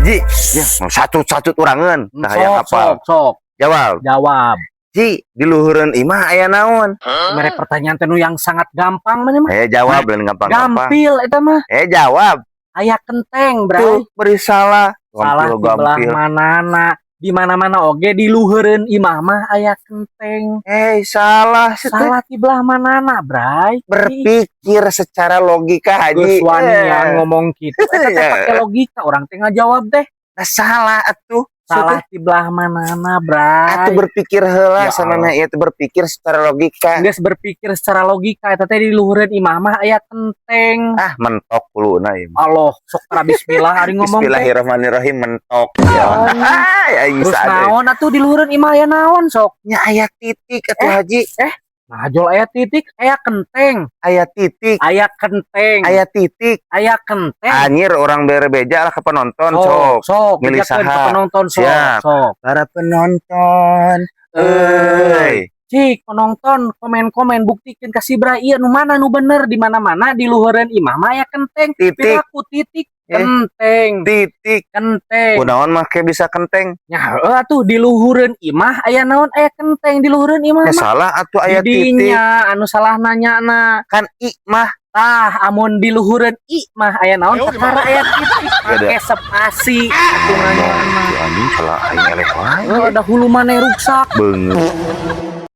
Ji, ya, satu-satu urangeun. Tah, hayang Sok, apal. sok, sok. Jawab. Jawab. Ji, di luhureun imah aya naon? Mere pertanyaan teh nu yang sangat gampang mana mah. Eh, jawab lain gampang-gampang. Gampil eta mah. Eh, jawab. Aya kenteng, Bray. Tuh, beri salah. Salah Gampil, di belah gampil. Manana. Di mana-mana oge di luhureun imah mah aya kenteng. Eh, salah sih teh. Salah di belah manana, Bray. Berpikir secara logika, Haji. Geus wani Eh. ya ngomong gitu. Eta teh pake logika, orang teh ngajawab teh. Nah, salah atuh. Salah di belah manana, Bray. Atuh berpikir heula Ya sama Allah. Ieu teh berpikir secara logika. Geus berpikir secara logika, eta teh di luhureun imah mah aya kenteng. Ah, mentok kuluna ieu. Allah, sok tara bismillah ari ngomong teh. Bismillahirrahmanirrahim, mentok. Ya. Ya, Terus bisa ada. Naon atuh di luhureun imah aya naon sok? Nya aya titik atuh, Haji. Nah, jol aya titik, aya kenteng, Aya titik, aya kenteng, aya titik. Aya kenteng. Anjir, orang bere beja lah ke penonton sok. Sok, Milih bejakeun ke saha? Penonton sok, Siap. Sok. Para penonton. Euy. Euy. Cik, penonton komen-komen, buktikan ka si Bray ieu nu mana nu bener. Di mana-mana di luhureun imah mah aya kenteng. Titik. Piraku titik Eh. kenteng, Titik. Kenteng. Kunaon make bisa kenteng? Nya heueuh atuh, di luhureun imah aya naon? Aya kenteng di luhureun imah Ya mah. salah atuh, aya titik. Didinya anu salah nanya na. Kan i mah. Tah, amun di luhureun i mah aya naon? Kakara aya titik Beda. Pake spasi atuh nanya mah. Anjing, salah aing eleh wae. Oh, ada hulu maneh ruksak. Beungeut.